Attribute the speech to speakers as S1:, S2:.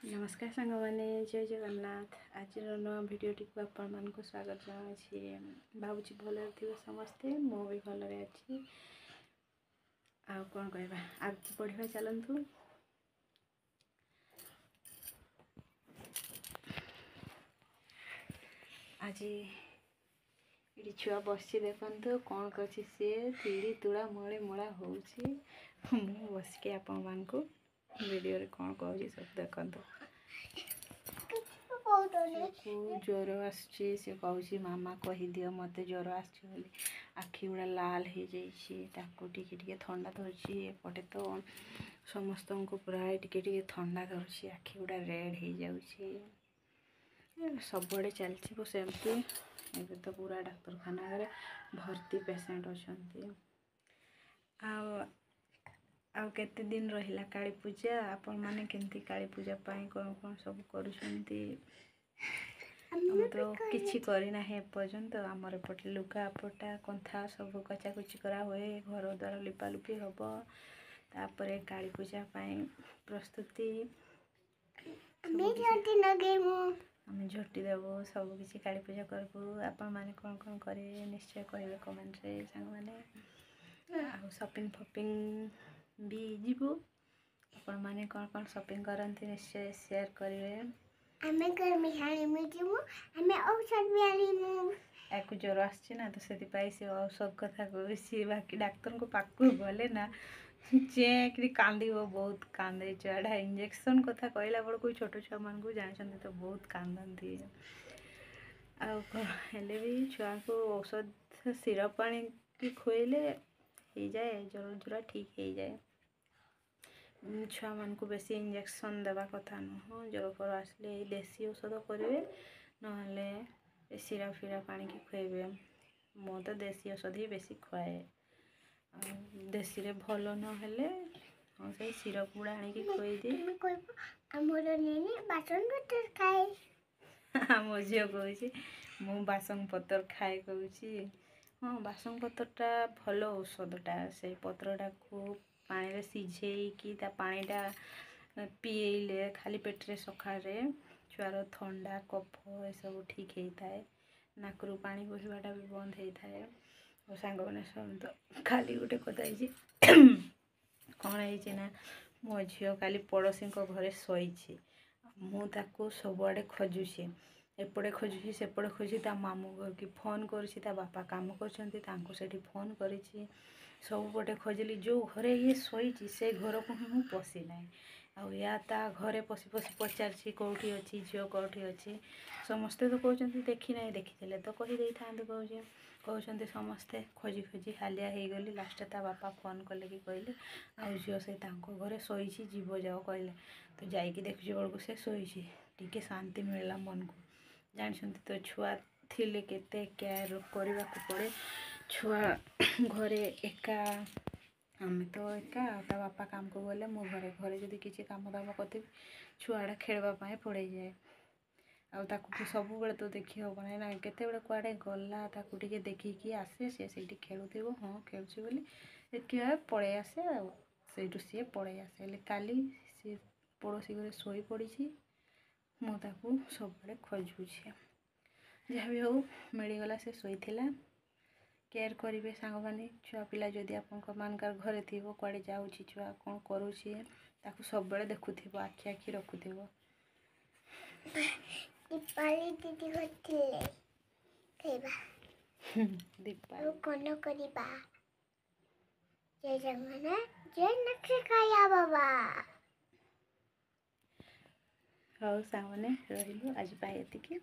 S1: ନମସ୍କାର ସାଙ୍ଗମାନେ, ଜୟ ଜଗନ୍ନାଥ। ଆଜିର ନୂଆ ଭିଡ଼ିଓଟିକୁ ଆପଣମାନଙ୍କୁ ସ୍ୱାଗତ ଜଣାଉଛି। ଭାବୁଛି ଭଲରେ ଥିବେ ସମସ୍ତେ, ମୁଁ ବି ଭଲରେ ଅଛି। ଆଉ କ'ଣ କହିବା, ଆଗକୁ ବଢ଼ିବା ଚାଲନ୍ତୁ। ଆଜି ଏଠି ଛୁଆ ବସିଛି, ଦେଖନ୍ତୁ କ'ଣ କରୁଛି ସିଏ। ତିଡ଼ି ତୁଳା ମଳି ମଳା ହେଉଛି। ମୁଁ ବସିକି ଆପଣମାନଙ୍କୁ ଭିଡ଼ିଓରେ କ'ଣ କହୁଛି ସବୁ ଦେଖନ୍ତୁ। ଜ୍ୱର ଆସୁଛି, ସେ କହୁଛି ମାମା କହିଦିଅ ମୋତେ ଜ୍ୱର ଆସୁଛି ବୋଲି। ଆଖି ଗୁଡ଼ା ଲାଲ ହେଇଯାଇଛି, ତାକୁ ଟିକେ ଟିକେ ଥଣ୍ଡା ଧରୁଛି। ଏପଟେ ତ ସମସ୍ତଙ୍କୁ ପ୍ରାୟ ଟିକେ ଟିକେ ଥଣ୍ଡା ଧରୁଛି, ଆଖି ଗୁଡ଼ା ରେଡ଼୍ ହେଇଯାଉଛି। ସବୁଆଡ଼େ ଚାଲିଛି ସେମିତି। ଏବେ ତ ପୁରା ଡାକ୍ତରଖାନାରେ ଭର୍ତ୍ତି ପେସେଣ୍ଟ ଅଛନ୍ତି। ଆଉ ଆଉ କେତେ ଦିନ ରହିଲା କାଳୀ ପୂଜା? ଆପଣମାନେ କେମିତି କାଳୀ ପୂଜା ପାଇଁ କ'ଣ କ'ଣ ସବୁ କରୁଛନ୍ତି? ମୁଁ ତ କିଛି କରିନାହିଁ ଏପର୍ଯ୍ୟନ୍ତ। ଆମର ଏପଟେ ଲୁଗାପଟା କନ୍ଥା ସବୁ କଚାକୁଚି କରାହୁଏ, ଘର ଦ୍ୱାର ଲିପାଲୁପି ହେବ, ତାପରେ କାଳୀ ପୂଜା ପାଇଁ ପ୍ରସ୍ତୁତି। ଆମେ ଝୋଟି ଦେବୁ, ସବୁ କିଛି କାଳୀ ପୂଜା କରିବୁ। ଆପଣମାନେ କ'ଣ କ'ଣ କରିବେ ନିଶ୍ଚୟ କହିବେ କମେଣ୍ଟରେ ସାଙ୍ଗମାନେ। ଆଉ ସପିଂ ଫପିଂ ବି ଯିବୁ। ଆପଣମାନେ କ'ଣ କ'ଣ ସପିଂ କରନ୍ତି ନିଶ୍ଚୟ ସେୟାର କରିବେ।
S2: ଆମେ ଯିବୁ, ଆମେ ଔଷଧ ବି ଆଣିବୁ।
S1: ୟାକୁ ଜ୍ୱର ଆସିଛି ନା, ତ ସେଥିପାଇଁ ସେ ଔଷଧ କଥା କହୁଛି। ବାକି ଡାକ୍ତରଙ୍କ ପାଖକୁ ଗଲେ ନା ଚେଁକିରି କାନ୍ଦିବ, ବହୁତ କାନ୍ଦେ ଛୁଆଟା। ଇଞ୍ଜେକ୍ସନ୍ କଥା କହିଲା ବେଳକୁ ଛୋଟ ଛୁଆମାନଙ୍କୁ ଜାଣିଛନ୍ତି ତ, ବହୁତ କାନ୍ଦନ୍ତି। ଆଉ କ'ଣ ହେଲେ ବି ଛୁଆଙ୍କୁ ଔଷଧ ସିରପ୍ ଆଣିକି ଖୁଆଇଲେ ହେଇଯାଏ, ଜ୍ୱର ଜ୍ୱର ଠିକ୍ ହେଇଯାଏ। ଛୁଆମାନଙ୍କୁ ବେଶୀ ଇଞ୍ଜେକ୍ସନ୍ ଦେବା କଥା ନୁହଁ। ଜ୍ୱର ଫର ଆସିଲେ ଏଇ ଦେଶୀ ଔଷଧ କରିବେ, ନହେଲେ ସିରପ୍ ଫିରପ୍ ଆଣିକି ଖୁଆଇବେ। ମୁଁ ତ ଦେଶୀ ଔଷଧ ହିଁ ବେଶୀ ଖୁଆଏ। ଆଉ ଦେଶୀରେ ଭଲ ନହେଲେ ହଁ ସେଇ ସିରପ୍ ଗୁଡ଼ା ଆଣିକି ଖୁଆଇଦିଏ।
S2: ଆମର ବାସନ ପତ୍ର ଖାଏ।
S1: ଆମ ଝିଅ କହୁଛି ମୁଁ ବାସନ ପତ୍ର ଖାଏ କହୁଛି। ହଁ, ବାସନ ପତ୍ରଟା ଭଲ ଔଷଧଟା। ସେଇ ପତ୍ରଟାକୁ ପାଣିରେ ସିଝେଇକି ତା ପାଣିଟା ପିଏଇଲେ ଖାଲି ପେଟରେ ସକାଳରେ ଛୁଆର ଥଣ୍ଡା କଫ ଏସବୁ ଠିକ୍ ହେଇଥାଏ, ନାକରୁ ପାଣି ବୋହିବାଟା ବି ବନ୍ଦ ହେଇଥାଏ। ଆଉ ସାଙ୍ଗମାନେ ଶୁଣନ୍ତୁ, କାଲି ଗୋଟେ କଥା ହେଇଛି। କ'ଣ ହେଇଛି ନା, ମୋ ଝିଅ କାଲି ପଡ଼ୋଶୀଙ୍କ ଘରେ ଶୋଇଛି। ମୁଁ ତାକୁ ସବୁଆଡ଼େ ଖୋଜୁଛି, ଏପଟେ ଖୋଜୁଛି, ସେପଟେ ଖୋଜୁଛି। ତା ମାମୁଁ ଘରକି ଫୋନ୍ କରୁଛି, ତା ବାପା କାମ କରୁଛନ୍ତି, ତାଙ୍କୁ ସେଠି ଫୋନ୍ କରିଛି। ସବୁପଟେ ଖୋଜିଲି, ଯେଉଁ ଘରେ ଇଏ ଶୋଇଛି ସେ ଘରକୁ ହିଁ ମୁଁ ପଶିନାହିଁ। ଆଉ ୟା ତା ଘରେ ପଶି ପଶି ପଚାରିଛି କେଉଁଠି ଅଛି ଝିଅ, କେଉଁଠି ଅଛି। ସମସ୍ତେ ତ କହୁଛନ୍ତି ଦେଖିନାହିଁ, ଦେଖିଥିଲେ ତ କହିଦେଇଥାନ୍ତେ କହୁଛି କହୁଛନ୍ତି ସମସ୍ତେ। ଖୋଜି ଖୋଜି ହାଲିଆ ହେଇଗଲି। ଲାଷ୍ଟରେ ତା ବାପା ଫୋନ୍ କଲେ କି କହିଲେ ଆଉ ଝିଅ ସେ ତାଙ୍କ ଘରେ ଶୋଇଛି, ଯିବ ଯାଅ କହିଲେ। ତ ଯାଇକି ଦେଖୁଛି ବେଳକୁ ସେ ଶୋଇଛି। ଟିକେ ଶାନ୍ତି ମିଳିଲା ମନକୁ। ଜାଣିଛନ୍ତି ତ ଛୁଆ ଥିଲେ କେତେ କେୟାର କରିବାକୁ ପଡ଼େ। ଛୁଆ ଘରେ ଏକା, ଆମେ ତ ଏକା, ଆଉ ତା ବାପା କାମକୁ ଗଲେ ମୁଁ ଘରେ ଘରେ ଯଦି କିଛି କାମ ଦାମ କରିଥିବି, ଛୁଆଟା ଖେଳିବା ପାଇଁ ପଳେଇଯାଏ। ଆଉ ତାକୁ ସବୁବେଳେ ତ ଦେଖି ହେବ ନାହିଁ ନା, କେତେବେଳେ କୁଆଡ଼େ ଗଲା ତାକୁ ଟିକେ ଦେଖିକି ଆସେ। ସିଏ ସେଇଠି ଖେଳୁଥିବ, ହଁ ଖେଳୁଛି ବୋଲି ଏତିକି ପଳେଇ ଆସେ, ଆଉ ସେଇଠୁ ସିଏ ପଳେଇ ଆସେ। ହେଲେ କାଲି ସିଏ ପଡ଼ୋଶୀ ଘରେ ଶୋଇପଡ଼ିଛି, ମୁଁ ତାକୁ ସବୁବେଳେ ଖୋଜୁଛି। ଯାହା ବି ହଉ ମିଳିଗଲା, ସେ ଶୋଇଥିଲା। କେୟାର କରିବେ ସାଙ୍ଗମାନେ, ଛୁଆ ପିଲା ଯଦି ଆପଣଙ୍କ ମାନଙ୍କର ଘରେ ଥିବ, କୁଆଡ଼େ ଯାଉଛି ଛୁଆ, କ'ଣ କରୁଛି, ତାକୁ ସବୁବେଳେ ଦେଖୁଥିବ, ଆଖି ଆଖି ରଖୁଥିବ।
S2: ଦୀପାବଳି ଦିଦି କରିଥିଲେ ଖାଇବା।
S1: ଦୀପାବଳି
S2: କ'ଣ କରିବା? ଜୟ ଜଗନ୍ନାଥ, ଜୟ ନକ୍ଷ ବାବା।
S1: ହଉ ସାଙ୍ଗମାନେ, ରହିଲୁ ଆଜି ପାଇଁ ଏତିକି।